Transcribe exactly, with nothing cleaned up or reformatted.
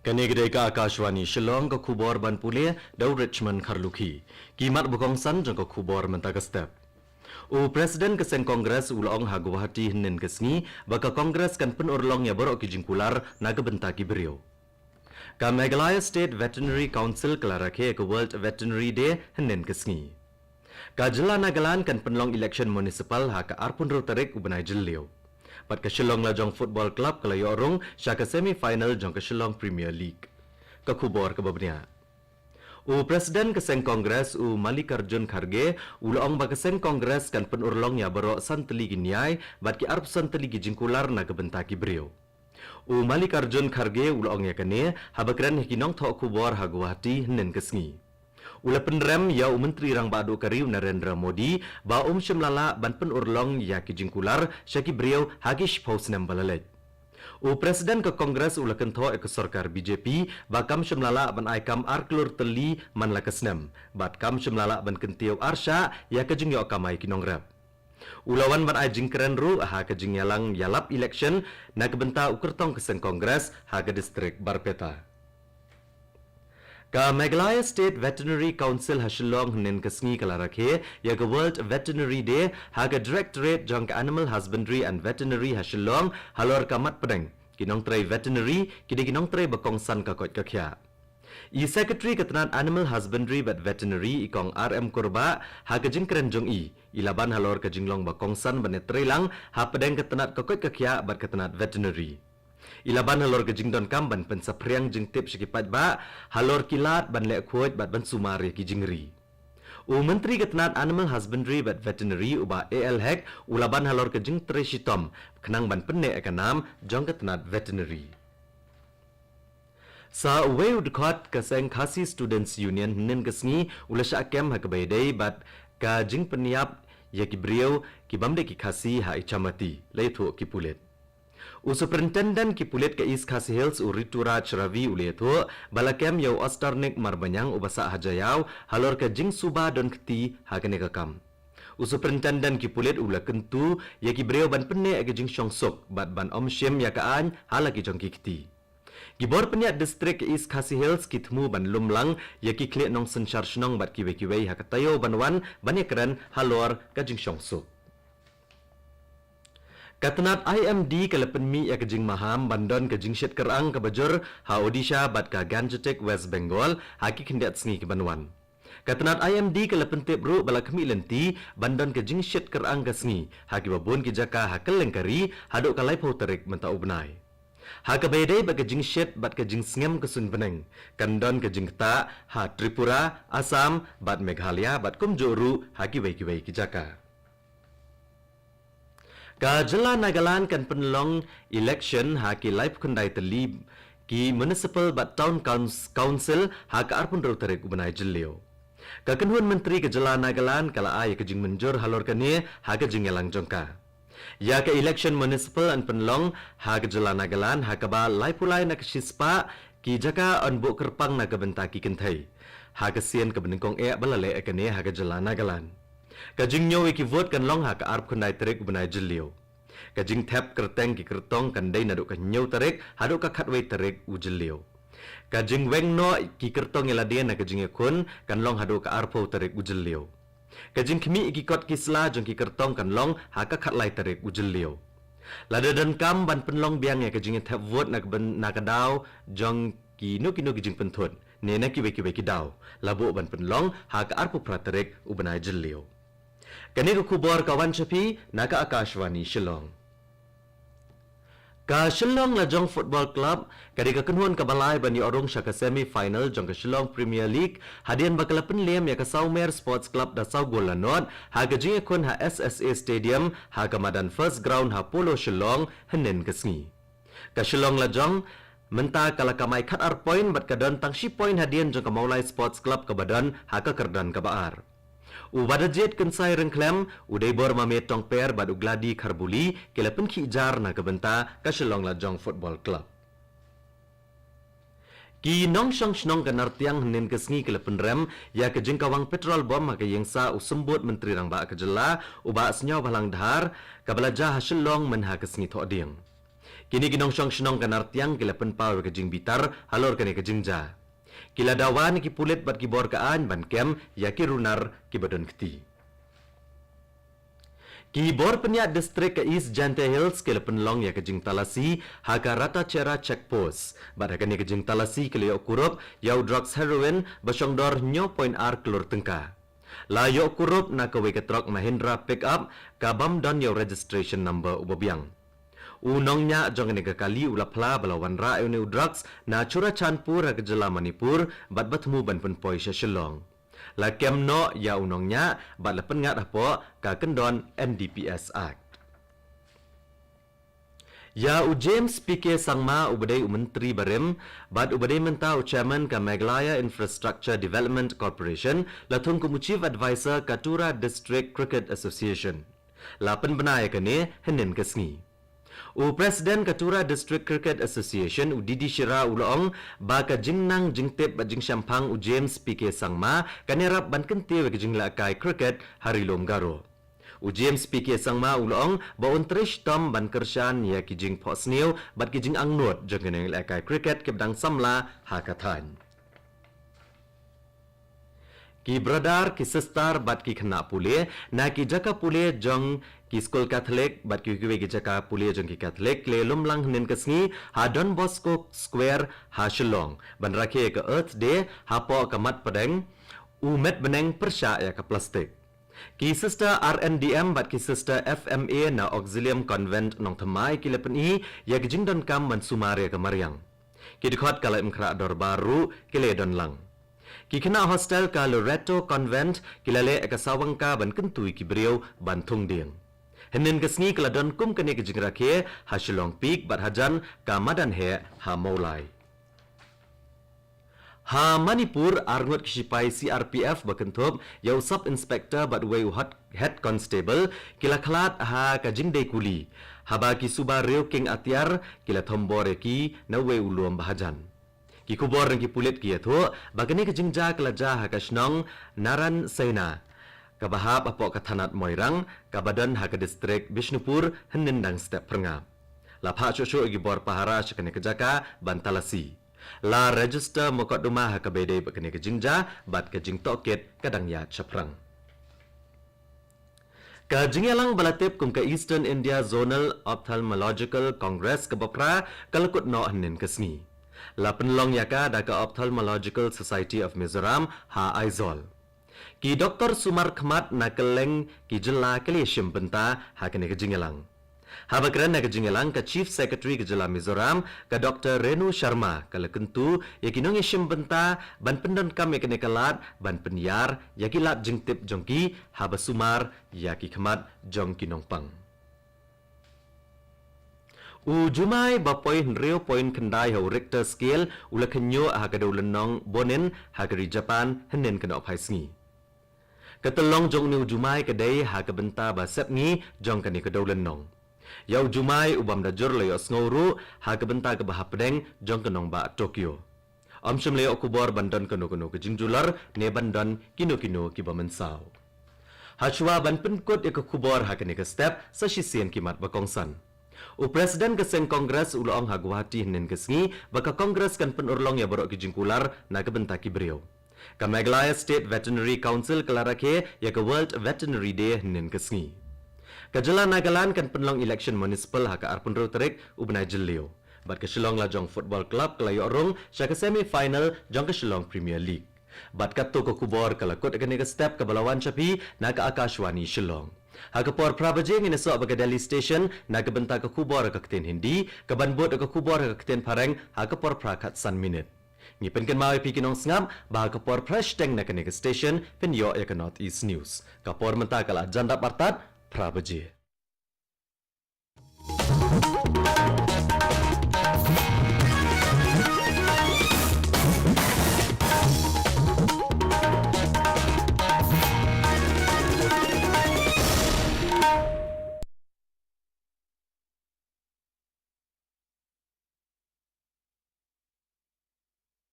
Kane ka dei ka Akashvani Shillong, ka khubor ban pule da u Richmond Kharlukhi. Ki mat ba kongsan jong ka khubor mynta ka step. U President ka seng Congress u la ong ha Guwahati hynnin ka sngi ba ka Congress kan pynurlong ïa baroh ki jingkular na ka bynta ki briew. Ka Meghalaya State Veterinary Council ka la rakhe ka World Veterinary Day hynnin ka sngi. Ka jylla Nagaland kan pynlong election municipal ha ka arphew hynriew tarik u bnai Jylliew. Bad ka Shillong Lajong Football Club ka la ïoh rung sha ka semi final jong ka Shillong Premier League. Ka khubor kaba bniah. U President ka seng Congress u Mallikarjun Kharge u la ong ba ka seng Congress kan pynurlong ïa baroh san tylli ki nia bad ki arphew san tylli ki jingkular na ka bynta ki briew. U Mallikarjun Kharge u la ong ïa kane haba kren ha ki nongthoh khubor ha Guwahati hynnin ka sngi. U la pynrem ïa u Myntri Rangbah Duh ka ri u Narendra Modi ba um shym la lah ban pynurlong ïa ki jingkular sha ki briew ha ki shiphew snem ba la leit. U President ka Congress u la kynthoh ïa ka sorkar B J P ba kam shym la lah ban ai kam ar klur tylli man la ka snem bad kam shym la lah ban kyntiew arshah ïa ka jingïoh kamai ki nongrep. U la wan ban ai jingkren ruh ha ka jingïalang ïalap election na ka bynta u kyrtong ka seng Congress ha ka district Barpeta. Ka Meghalaya State Veterinary Council ha Shillong hynnin ka sngi ka la rakhe ïa ka World Veterinary Day ha ka Directorate jong ka Animal Husbandry and Veterinary ha Shillong halor ka mat pdeng ki nongtrei veterinary ki dei ki nongtrei ba kongsan ka koit ka khiah. I Secretary ka tnat Animal Husbandry bad Veterinary i Kong R M Kurbah ha ka jingkren jong i, i la ban halor ka jinglong ba kongsan ban ïatrei lang ha pdeng ka tnat ka koit ka khiah bad ka tnat veterinary. I la ban halor ka jingdonkam ban pynsaphriang jingtip sha ki paidbah halor ki lad ban leh khuid bad ban sumar ïa ki jingri. U Myntri ka tnat Animal Husbandry bad Veterinary u Bah A L Hek u la ban halor ka jingtrei shitom khnang ban pynneh ïa ka nam jong ka tnat veterinary. Sa uwei u dkhot ka seng Khasi Students Union hynnin ka sngi u la shah kem ha kaba ïadei bad ka jingpynïap ïa ki briew ki bym dei ki Khasi ha Ichamati, la ïathuh ki pulit. U Superintendent ki pulit ka East Khasi Hills u Rituraj Ravi u la ïathuh ba la kem ïa u Ostarnik Marbaniang uba sah ha Jaïaw halor ka jingsuba don kti ha kane ka kam. U Superintendent ki pulit u la kyntu ïa ki briew ban pynneh ïa ka jingshongsuk bad ban ym shim ïa ka aiñ ha la ki jong ki kti. Ki bor pynïaid district East Khasi Hills ki thmu ban lum lang ïa ki khlieh nongsynshar shnong bad kiwei kiwei ha ka taïew ban wan ban ïakren halor ka jingshongsuk. Ka tnat I M D ka la pynmih ïa ka jingmaham ban don ka jingshit kyrang kaba jur ha Odisha bad ka Gangetic West Bengal ha ki khyndiat sngi ki ban wan. Ka tnat I M D ka la pyntip ruh ba la khmih lynti ban don ka jingshit kyrang ka sngi ha kiba bun ki jaka ha kylleng ka ri haduh ka laiphew tarik mynta u bnai. Ha kaba ïadei bad ka jingshit bad ka jingsngem ka suiñ bneng kan don ka jingktah ha Tripura, Assam bad Meghalaya bad kumjuh ruh ha kiwei kiwei ki jaka. Ka jylla Nagaland kan pynlong election ha ki laiphew khyndai tylli ki municipal bad town couns- council ha ka arphew hynriew tarik u bnai Jylliew. Ka kynhun myntri ka jylla Nagaland ka la ai ka jingmynjur halor kane ha ka jingïalang jong ka. Ïa ka election municipal yn pynlong ha ka jylla Nagaland ha kaba laiphew lai na ka shispah ki jaka yn buh kyrpang na ka bynta ki kynthei. Ha ka sien kaba nyngkong eh ba la leh ïa kane ha ka jylla Nagaland. Ka jingñiew ïa ki vote kan long ha ka arphew khyndai tarik u bnai Jylliew. Ka jingthep kyrteng ki kyrtong kan dei naduh ka hynñiew tarik haduh ka khatwei tarik u Jylliew. Ka jingweng noh ki kyrtong ïalade na ka jingïakhun kan long haduh ka arphew tarik u Jylliew. Ka jingkhmih ïa ki kot ki sla jong ki kyrtong kan long ha ka khatlai tarik u Jylliew. Lada donkam ban pynlong biang ïa ka jingïathep vote na ka byn- na ka daw jong kino kino ki jingpynthut ne na kiwei kiwei ki daw, la buh ban pynlong ha ka arphew phra tarik u bnai Jylliew. Kane ka khubor ka wan sha phi na ka Akashvani Shillong. Ka Shillong Lajong Football Club ka dei ka kynhun kaba lai ban ïoh rung sha ka semi final jong ka Shillong Premier League hadien ba ka la pynlem ïa ka Sawmer Sports Club da saw gol la nod ha ka jingïakhun ha S S A Stadium ha ka madan First Ground ha Polo Shillong hynnin ka sngi. Ka Shillong Lajong mynta ka la kamai khatar point bad ka don tang shi point hadien jong ka Mawlai Sports Club kaba don ha ka kyrdan kaba ar. U Wadajit Kynsai Ryngkhlem, u Deibor Mame Tongper bad u Gladi Kharbuli ki la pynkhih jar na ka bynta ka Shillong Lajong Football Club. Ki nongshong shnong ka Nartiang hynnin ka sngi ki la pynrem ïa ka jingkawang petrol bom ha ka ïingsah u Symbud Myntri Rangbah ka jylla u Bah Sniawbhalang Dhar kaba la jia ha Shillong mynha ka sngi Thohdieng. Kine ki nongshong shnong ka Nartiang ki la pynpaw ïa ka jingbitar halor kane ka jingjia. Ki la dawa na ki pulit bad ki bor ka aiñ ban kem ïa ki runar kiba don kti. Ki bor pynïaid district ka East Jaintia Hills ki la pynlong ïa ka jingtalasi ha ka Ratacherra check post bad ha kane ka jingtalasi ki la ïoh kurup ïa u drugs heroin ba shongdor hynñiew point ar klur tyngka. La ïoh kurup na kawei ka trok Mahindra pickup ka bym don ïa u registration number uba biang. U nongñiah jong kane ka kali u la phla ba la wanrah ïa une u drugs na Churachandpur ha ka jylla Manipur bad ba thmu ban pynpoi sha Shillong. La kem noh ïa u nongñiah bad la pynngat hapoh ka kyndon N D P S Act. Ïa u James P K Sangma uba dei u Myntri barim bad uba dei mynta u Chairman ka Meghalaya Infrastructure Development Corporation la thung kum u Chief Advisor ka Tura District Cricket Association. La pynbna ïa kane hynnin ka sngi. U President ka Tura District Cricket Association u D D Shira u la ong ba ka jingnang jingtip bad jingshemphang u James P K Sangma kan ïarap ban kyntiew ïa ka jinglehkai cricket ha Ri Lum Garo. U James P K Sangma u la ong ba un trei shitom ban kyrshan ïa ki jingphohsniew bad ki jingangnud jong ki nonglehkai cricket kiba dang samla ha ka thaiñ. Ki brother, ki sister bad ki khynnah pule na ki jaka pule jong ki skul Katholik bad kiwei kiwei ki jaka pule jong ki Katholik ki la ïalum lang hynnin ka sngi ha Don Bosco Square ha Shillong ban rakhe ïa ka Earth Day hapoh ka mat pdeng U Met Bneng pyrshah ïa ka plastik. Ki sister R N D M bad ki sister F M A na Auxilium Convent Nongthymmai ki la pyni ïa ka jingdonkam ban sumar ïa ka mariang. Ki dkhot Kala Imkhrah Dorbar ruh ki la ïadon lang. Ki khynnah hostel ka Loreto Convent ki la leh ïa ka sawang ka ban kyntu ïa ki briew ban thung dieng. Hynnin ka sngi ka la don kum kane ka jingrakhe ha Shillong Peak bad hajan ka madan heh ha Mawlai. Ha Manipur, arngut ki shipai C R P F ba kynthup ïa u Sub Inspector bad uwei u hot-, Head Constable ki la khlad ha ka jingdei kuli, haba ki suba riewkhing atiar ki la thombor ïa ki na uwei u lum ba hajan. Ki khubor na ki pulit ki ïathuh ba kane ka jingjia ka la jia ha ka shnong Naran Saina, kaba hap hapoh ka thanat Moirang, kaba don ha ka distrik Bishnupur, hynnin dang step phyrngab. La phah shuh shuh ïa ki bor pahara sha kane ka jaka ban talasi. La register mukotduma ha kaba ïadei bad kane ka jingjia bad ka jingtohkit ka dang ïaid shaphrang. Ka jingïalang ba la tip kum ka Eastern India Zonal Ophthalmological Congress kaba phra ka la kut noh hynnin ka sngi. La pynlong ïa ka da ka Ophthalmological Society of Mizoram ha Aizawl. Ki doktor sumar khmat na kylleng ki jylla ki la ïashim bynta ha kane ka jingïalang. Haba kren ha ka jingïalang ka Chief Secretary ka jylla Mizoram, ka Doktor Renu Sharma, ka la kyntu ïa ki nongïashim bynta ban pyndonkam ïa kane ka lad ban pynïar ïa ki lad jingtip jong ki haba sumar ïa ki khmat jong ki nongpang. U jumai ba poi hynriew point khyndai ha u Richter scale u la khynñiuh ha ka dewlynnong Bonin ha ka ri Japan hynnin ka nohphai sngi. Ka tyllong jong une u jumai ka dei ha ka bynta ba sepngi jong kane ka dewlynnong. Ïa u jumai u bym da jur la ïohsngew ruh ha ka bynta kaba hapdeng jong ka nongbah Tokyo. Ym shym la ïoh khubor ban don kano kano ka jingjulor ne ban don kino kino kiba mynsaw. Hashwa ban pynkut ïa ka khubor ha kane ka step sa shisien ki mat ba kongsan. U President ka seng Congress u la ong ha Guwahati hynnin ka sngi ba ka Congress kan pynurlong ïa baroh ki jingkular na ka bynta ki briew. Ka Meghalaya State Veterinary Council ka la rakhe ïa ka World Veterinary Day hynnin ka sngi. Ka jylla Nagaland kan pynlong election municipal ha ka arphew hynriew tarik u bnai Jylliew. Bad ka Shillong Lajong Football Club ka la ïoh rung sha ka semi final jong ka Shillong Premier League. Bad katto ka khubor ka la kut ha kane ka step kaba la wan sha phi na ka Akashvani Shillong. Ha ka por phra baje ngin ïasoh bad ka Delhi Station na ka bynta ka khubor ha ka ktien Hindi, kaban bud ka khubor ha ka ktien Phareng ha ka por phra khatsan minit. Ngi pynkynmaw ïa phi ki nongsngap ba ha ka por phra shiteng na kane ka station phin ïoh ïa ka North East News. Ka por mynta ka la jan dap artat phra baje.